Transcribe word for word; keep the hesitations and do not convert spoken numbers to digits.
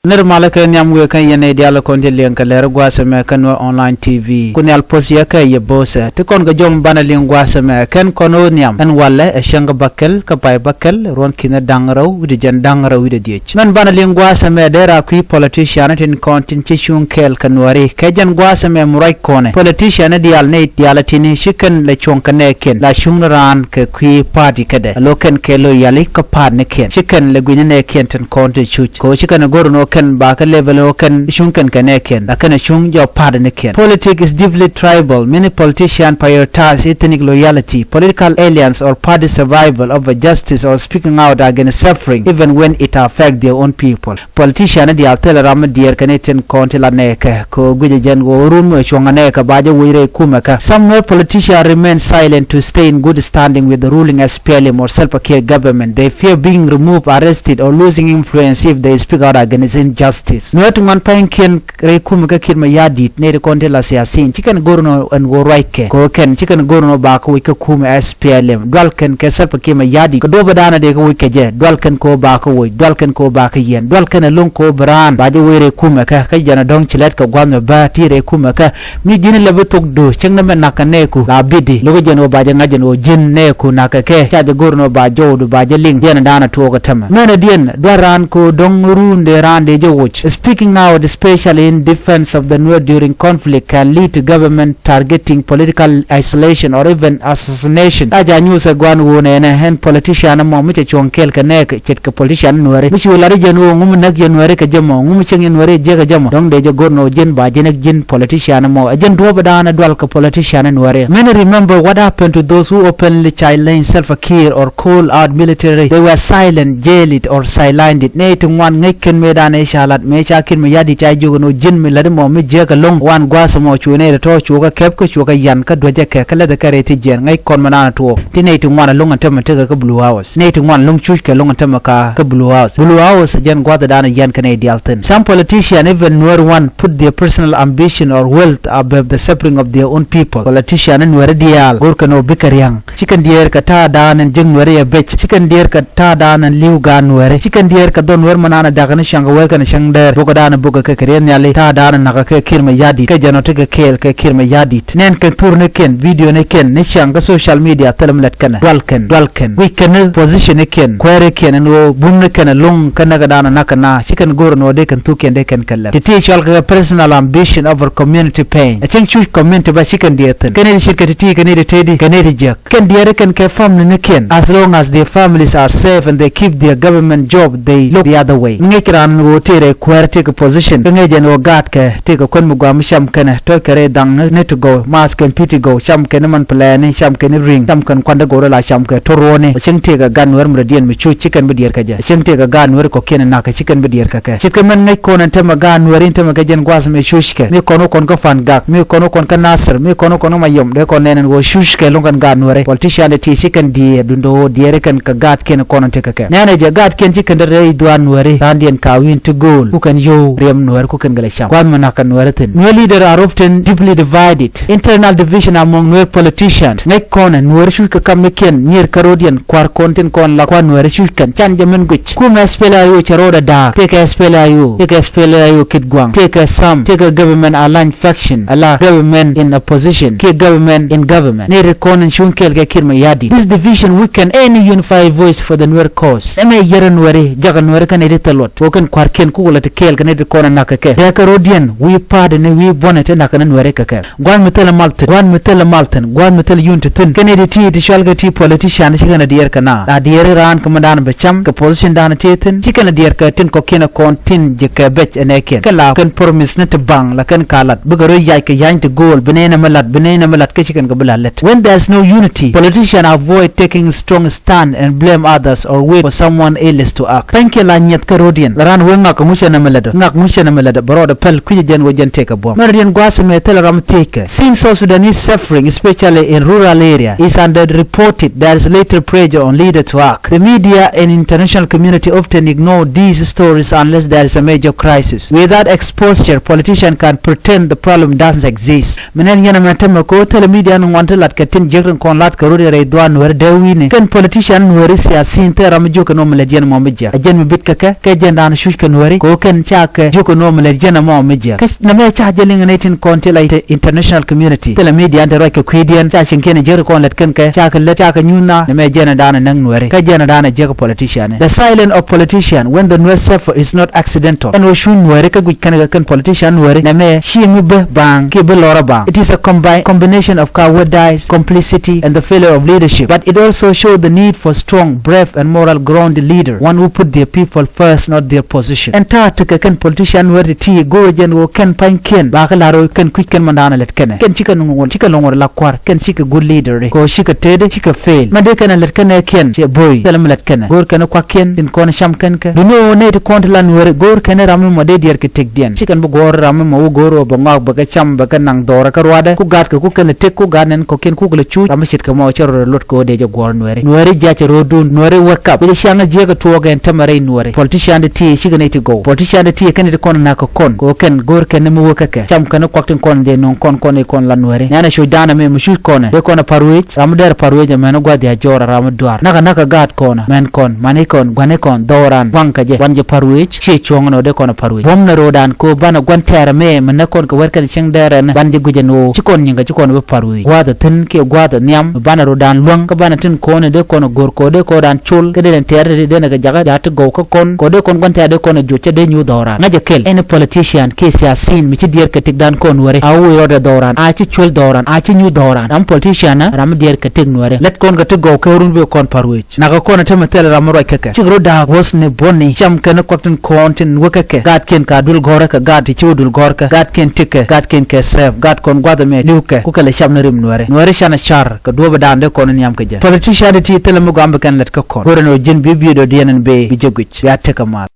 Nir malä kɛ nhiam wëë kä yɛn nɛy diaal kɔn ti liɛŋ kɛ lɛr gua̱a̱th ɛmɛ kä Nuer Online T V. Ku nhial puɔ̱th yɛ kä yɛ bo̱o̱thɛ ti kɔn kɛ jɔm banɛ liŋ gua̱a̱th ɛmɛ kɛn kɔn ɣöö nhiam ɛn walɛ ɛ cäŋ kä bäkɛl kä pay bäkɛl ruɔ̱n ki̱n da̱ŋ rɛw wi̱cdɛ jiɛn da̱ŋ rɛw wi̱cdɛ dhiec. Mɛn banɛ liŋ gua̱a̱th ɛmɛ dee raa kui̱ politician tin kɔn tin ci cuŋ kɛɛl kɛ Nuääri kɛ jɛn gua̱a̱th ɛmɛ mi ruac kɔnɛ politician diaal nɛy diaal tin ci kɛn lɛ cuɔ̱ŋ kɛ nɛɛkiɛn la cuŋni raan kɛ kui̱ party kädɛ a lo̱ kɛn kɛ loyali kä party nikiɛn ci kɛn lɛ gui̱ni nɛɛkiɛn tin kɔn ti cuc. Kɛ ɣöö ci kɛn ɛ go̱r ɛn ɣöö kɛn ba kä level ɛn ɣöö kɛn cuŋ kɛn kɛ nɛɛkiɛn la kɛn ɛ cuŋ jɔk party nikiɛn. Politics is deeply tribal. Many politicians prioritize ethnic loyalty, political alliance or party survival over justice or speaking out against suffering even when it affects their own people. Politician diaal thilɛ ram mi diɛɛr kɛ ni tin kɔn ti la nɛɛkɛ kɛ ɣöö gui̱cɛ jɛn ɣöö run mi cuɔ̱ŋ ɛ nɛɛkɛ ba jɛ woc rɛy kumɛ kä. Some Nuer politicians remain silent to stay in good standing with the ruling S P L M or Salva Kiir government. They fear being removed, arrested or losing influence if they speak out against injustice. Nuer ti ŋuan pa̱nykiɛn rɛy kumɛ kä Kiir Mayardit nɛy ti kɔn ti la siasin ci kɛn go̱r nɔ ɛn ɣöö ruackɛ kɛ ɣöö kɛn ci kɛn go̱r nɔ ba kä woc kä kumɛ S P L M. Dual kɛn kɛ Salva Kiir Mayardit kɛ duɔ̱pä daanɔ dee kä woc kɛ jɛ. Dual kɛn kɛ ɣöö ba kä woc, dual kɛn kɛ ɣöö ba kä yɛn, dual kɛn ɛ lo̱ŋ kɛ ɣöö bi raan ba jɛ woc rɛy kumɛ kä kä jɛn ɛ dɔ̱ŋ ci lɛt kɛ gua̱th mɛ bä ti rɛy kumɛ kä. Mi ji̱n lɛ bi thok du cäŋ ni mɛ nakä nɛɛku la bidi lo̱k jɛn ɣöö ba jɛ ŋa̱c jɛn ɣöö ji̱n nɛɛku nakä kɛ ca jɛ go̱r ni ɣöö ba jɔwdu ba jɛ liŋ jɛn daanɔ tuɔɔk kä tämɛ. Mɛn ɛ diɛn duar raan kɛ ɣöö dɔ̱ŋ ruun dee raan dee jɛ woc. Speaking out, especially in defense of the Nuer during conflict, can lead to government targeting, political isolation or even assassination. A ja nyuuth ɛ guan ɣöö nɛnɛ ɛn politician ɛmɔ mi cɛ cuɔ̱ŋ kɛɛl kɛ nɛɛk ce̱tkɛ politician Nuääri mi ci wä lat i̱ jɛn ɣöö ŋu mi näk yɛ Nuääri kɛ jɛ mɔ, ŋu mi cieŋ yɛ Nuääri jiäk kɛ jɛ mɔ. Dɔ̱ŋ dee jɛ go̱r ni ɣöö ji̱n ba ji̱n ji̱n politician ɛmɔ. Ɛ jɛn duɔ̱ɔ̱pä daanɔ dual kɛ politician Nuääri. Many remember what happened to those who openly challenged Salva Kiir or called out military. They were silent, jailed or sidelined. Nɛy ti ŋuan ŋäc kɛn mëëdan ëë ca lat mëë ca Kiir Mayardit ca jiök ɛn ɣöö ji̱n mi lät ɛmɔ mi jiäk ɛlɔ̱ŋ wan gua̱a̱th ɛmɔ cu nɛy tɔ̱tɔ̱ cuɔ̱kä kɛp kä cuɔ̱kä yan kä duäcä kɛ kä läthɛ kɛ rɛy ti jiɛɛn ŋäc kɔn mi daanɔ tuɔɔk. Ti nɛy ti ŋuan ɛlɔ̱ŋ ɛn tämɛ tekɛ kä Blue House. Nɛy ti ŋuan ɛlɔ̱ŋ cuc kɛ ɛlɔ̱ŋ ɛn tämɛ ka kä Blue House. Blue House ɛ jɛn gua̱th ɛ daanɔ yɛn kɛ nɛy diaal thi̱n. Some politician even Nuer one put their personal ambition or wealth above the suffering of their own people. Politician Nuääri diaal go̱r kɛn ɣöö bikɛ ria̱ŋ. Ci kɛn diɛɛr kɛ ta̱a̱dan ɛn jiäk Nuääri ɛ bec. Ci kɛn diɛɛr kɛ ta̱a̱dan ɛn li̱w gaat Nuääri. Ci kɛn diɛɛr kɛ dhɔn Nuäär mi naan ɛ da̱k ni cäŋ kɛ wɛr kɛn cäŋ däär. Bukɛ da̱a̱n ɛ bukɛ kɛ kɛ riɛn nhiali ta̱a̱dan ɛ nakä kɛ Kiir Mayardit. Kɛ jɛn ɔ tekɛ kɛɛl kɛ Kiir Mayardit. Nɛn kɛn thurnikiɛn, videonikiɛn ni cäŋ kä social media thilɛ mi lɛt kɛnɛ. Dual kɛn, dual kɛn. Wi̱c kɛn ni positionikiɛn, kuäärikiɛn ɛn ɣöö bumnikiɛn ɛlɔ̱ŋ kä näkɛ da̱a̱n ɛ nakä na. Ci kɛn go̱r ɛn ɣöö dee kɛn thuk kɛn dee kɛn kɛ lɛt. Ti ti cɔal kɛ personal ambition over community pain. Ɛ cäŋ cuc community bä ci kɛn diɛɛr thi̱n. Kɛn nɛy ti ce̱tkɛ ti ti kɛn nɛy ti teti kɛn nɛy ti jiäk. Kɛn diɛɛri kɛn kɛ family ni kiɛn. As long as their families are safe and they keep their government job, they look the other way. Ni ŋäc kɛ raan ɣöö tëë rɛy kuäär tëë kɛ position. Kä ŋäc ɛn ɣöö gaatkɛ tëë kɛ kuän mi gua̱a̱m mi cam kɛnɛ tɔ̱ kɛ rɛy dhaŋ ni ti gɔw. Maath kɛn pi̱i̱ ti gɔw. Cam kɛn ni man plɛɛni. Cam kɛn ni ri̱ŋ. Cam kɛn kuandä gɔw rɛy la cam kɛ to̱r ruɔ̱ɔ̱ni. Cäŋ tëë kɛ gan Nuäär mi rɔ diɛn mi cuc ci kɛn bi diɛɛr kɛ jɛ. Cäŋ tëë kɛ gan Nuäär kɔ̱kiɛn nakä ci kɛn bi diɛɛr kɛ kɛ. Ce̱tkɛ mɛn ŋäc kɔn ɛn tämɛ gaat Nuääri ɛn tämɛ kɛ jɛn gua̱a̱th ɛmɛ cuckɛ. Mi kɔn wä kɔn kä Fangak, mi kɔn wä kɔn kä Nasir, mi kɔn wä kɔn kä Mayom, dee kɔn nɛn ɛn ɣöö cuckɛ lo̱ŋ kɛn gaat Nuääri. Politician ti ci kɛn diɛɛr duundɛ ɣöö diɛɛri kɛn kɛ gaatkiɛn kɔn ɛn tekɛ kɛ. Nɛnɛ jɛ gaatkiɛn ci kɛn te rɛy dhuaar Nuääri, raandiɛn ka wi̱i̱n ti gööl, ku kɛn yio̱w riɛm Nuääri ku kɛn gɛlɛ cam. Gua̱a̱th mi na̱k kɛ Nuääri thi̱n. Nuer leader are often deeply divided. Internal division among Nuer politicians. Ŋäc kɔnɛ Nuääri cuckɛ kamnikiɛn, nyier kä ro̱diɛn, kua̱r kɔn tin kɔn la kua̱r Nuääri cuckɛn. Can jɛ min guic. Kumɛ S P L A I O cɛ ro̱o̱dɛ da̱a̱k. Tëëkɛ S P L A I O. Tëëkɛ S P L A I O kit gua̱a̱ŋ. Tëëkɛ sam. Tëëkɛ government aligned faction. Ala government in opposition. Kiɛ government in government. Nɛy ti kɔn in cuŋ kɛɛl kɛ Kiir Mayardit. This division weaken any unified voice for the Nuer cause. Ɛmɛ yɛrɛ Nuääri, jakä Nuääri kä nɛy ti thil luɔt. Kɛ kɛn kua̱rkiɛn kukɛ lɛ ti kɛɛl kɛ nɛy ti kɔn in na̱k kɛ kɛ. Dee kɛ ro̱diɛn wi̱i̱ pa̱a̱t ni wi̱i̱ buɔ̱nɛ ti na̱k kɛ ni Nuääri kɛ kɛ. Gua̱n mi thilɛ mal thi̱n, gua̱n mi thilɛ mal thi̱n, gua̱n mi thilɛ yun ti thi̱n. Kɛn nɛy ti ti ti cual kɛ ti politician ci kɛn a diɛɛr kɛ na. La diɛɛr raan kɛ mi da̱a̱n bɛ cam, kɛ position da̱a̱n ti thi̱n. Ci kɛn a diɛɛr kɛ tin kɔ̱kiɛn kɔn tin ji̱ kɛ bec ɛnɛ kiɛn. Kɛ la kɛn promise ni ti baŋ, la kɛn ka lat. Bikɛ rɔ yac kɛ ya̱ny ti go̱o̱l, bi nɛy nɛ mi lat, bi nɛy nɛ mi lat, kä ci kɛn kɛ bi la lät. When there is no unity, politician avoid taking strong stand and blame others or wait for someone else to act. Pa̱nykiɛn la nyiɛth kä ro̱diɛn. La raan wee ŋak kɛ ŋucɛ nɛ mi lätdä. Ŋak ŋucɛ nɛ mi lätdä. Bɛ rɔɔdɛ päl kui̱cɛ jɛn wee jɛn tëëkɛ buɔ̱m. Mɛn riɛn gua̱a̱th ɛmɛ thilɛ ram thiecɛ. Since South Sudanese suffering, especially in rural area, is underreported, there is little pressure on leader to act. The media and international community often ignore these stories unless there is a major crisis. Without exposure, politician can pretend the problem doesn't exist. Min ɛn yɛn ɛmɛ tämɛ ko̱ thilɛ media ni ŋuan ti lat kɛ tin jiäk tin kɔn lat kɛ rut rɛy dhuaar Nuääri dee wi̱i̱ni. Kɛn politician Nuääri siasin thil ram mi jiök kɛ nɔ mi lɛ jiɛn mɔ mi jiäk. Ɛ jɛn mi bit kɛ kɛ, kɛ jɛn da̱a̱n cuc kɛ Nuääri kɛ ɣöö kɛn cakɛ jiök ɛn ɣöö mi lät jɛn ɛmɔ mi jiäk. Kä nɛmɛ ca jɛ liŋ ɛ nɛy tin kɔn ti la inter-, international community. Thilɛ media in te ruac kɛ kui̱diɛn ca cieŋ kiɛn jiäk kɔn lät kɛn kɛ cakɛ lät cakɛ nyuth na nɛmɛ jɛn ɛ da̱a̱n ɛ näk Nuääri. Kä jɛn ɛ da̱a̱n ɛ jiäk politician. The silence of politician when the Nuer suffer is not accidental. Ɛn ɣöö cu Nuääri kä guic kɛn kɛ kɛn politician Nuääri nɛmɛ ci mi bä baaŋ kiɛ bä lɔrä baaŋ. It is a combi-, combination of cowardice, complicity and the failure of leadership. But it also shows the need for strong, brave and moral grounded leader, one who put their people first, not their position. Ɛn ta̱a̱ tekɛ kɛn politician Nuääri ti ti go̱o̱rɛ jɛn ɣöö kɛn pa̱nykiɛn ba kɛ la̱r ɣöö kɛn kui̱c kɛn mɛn da̱a̱n ɛ lät kɛnɛ. Kɛn cikɛ nuŋ ɣöö cikɛ lɔŋ ɣöö la kua̱r, kɛn cikɛ good leader ri. Kɛ ɣöö cikɛ tet, cikɛ fail. Mɛ dee kɛn ɛ lät kɛnɛ kiɛn cɛ bo̱o̱y. Thilɛ mi lät kɛnɛ. Go̱o̱r kɛn kua̱kiɛn tin kɔn cam kɛn kɛ. Duŋni ɣöö nɛy ti kɔn ti la Nuääri go̱o̱r kɛn ram mi mɔ dee diɛɛr kɛ tëkdiɛn. Cikɛn bi guɔ̱ɔ̱r ram mi mɔ wä go̱o̱r ɣöö bɛ ŋɔak bɛ kɛ cam bɛ kɛ naŋ dhɔrɛ kä ruaadɛ. Ku gaatkɛ ku kɛn lɛ tëk ku gaat nɛn kɔ̱kiɛn ku kɛ lɛ cuuc. Ram mi ce̱tkɛ mɔ cɛ rɔ rɛ luɔt kɛ ɣöö dee jɛ guɔ̱ɔ̱r Nuääri. Nuääri jiac cɛ ro̱o̱dun. Nuääri wake up. Bi jɛ ciaŋ jiäk kɛ tuɔɔk ɛn tämɛ rɛy Nuääri. Politician ti ti cikɛ nɛy ti gɔw. Politician ti ti kɛn ti kɔn nak kɛ kɔn. Kɛ ɣöö kɛn go̱o̱r kɛn mi wä kä kɛ. Cam kɛn kuak tin kɔn dee nöŋ kɔn kɔn i̱ kɔn la Nuääri. Nɛn a cuc da̱a̱n ɛmɛ mi cuc kɔnɛ. Dee kɔn a pa̱r wec. Ram mi dɛr pa̱r wec ɛmɛn gua̱th ya jɔɔr a ram mi duaar. Nakä nakä gaat kɔnɛ. Mɛn kɔn. Mani kɔn. Gua̱ni kɔn. Dhɔran. Waŋ kɛ jɛ. Gua̱n jɛ pa̱r wec. Ciɛ cuɔ̱ŋ nɔ dee kɔn a pa̱r wec. Buɔ̱m nɛ ro̱o̱dan kɛ ɣöö banɛ gua̱n tɛɛr ɛmɛ mi nɛ kɔn kɛ wɛr kɛn cieŋ dɛɛr ɛn. Gua̱n jɛ guic ɛn ɣöö ci kɔn nyiŋ kɛ ci kɔn bi pa̱r wec. Gua̱a̱th ɛ thi̱n kiɛ gua̱a̱th ɛ nhiam. Banɛ ro̱o̱dan luäŋ kä banɛ tin kɔn ɛ dee kɔn ɛ go̱r kɛ ɣöö dee kɔn ran col kä dee nɛ tɛɛr dee nɛ kɛ jakä ja̱a̱t ti gɔw kä kɔn. Kɛ ɣöö dee kɔn gua̱n tɛɛr dee kɔn ɛ joc cä dee nyuuth dhɔran. Ŋa̱c ɛ kɛl. Any politician kiɛ siasin mi ci diɛɛr kɛ tëkdan kɔn Nuääri. A wee rɔɔdɛ dhɔran. A ci cuël dhɔran. A ci nyuuth dhɔran. Ram politician ram mi diɛɛr kɛ tëk Nuääri. Lät kɔn kɛ ti gɔw kɛ ɣöö run bi kɔn pa̱r wec. Nakä kɔn a temɛ thilɛ ram mi ruac kä kɛ. Cik rot da̱a̱k wuɔ̱thni buɔ̱ni. Cam kɛn kuak tin kɔn tin wä kä kɛ. Gaat kiɛn ka duël gɔ̱rä kɛ gaat ti ci wä duël gɔ̱r kɛ. Gaat kiɛn tekɛ. Gaat kiɛn kɛ sɛɛp. Gaat kɔn gua̱th ɛmɛ li̱w kɛ. Ku kɛ lɛ cam ni rim Nuääri. Nuääri canɛ car kɛ duɔ̱ɔ̱p ɛ da̱a̱n dee kɔn in nhiam kɛ jɛ. Politician ti ti thilɛ mi gɔam bi kɛn lät kä kɔn. Go̱rɛ ni ɣöö ji̱n bi biöödɔ̱diɛn ɛn bëë bi jɛ guic. Bia tekɛ mal.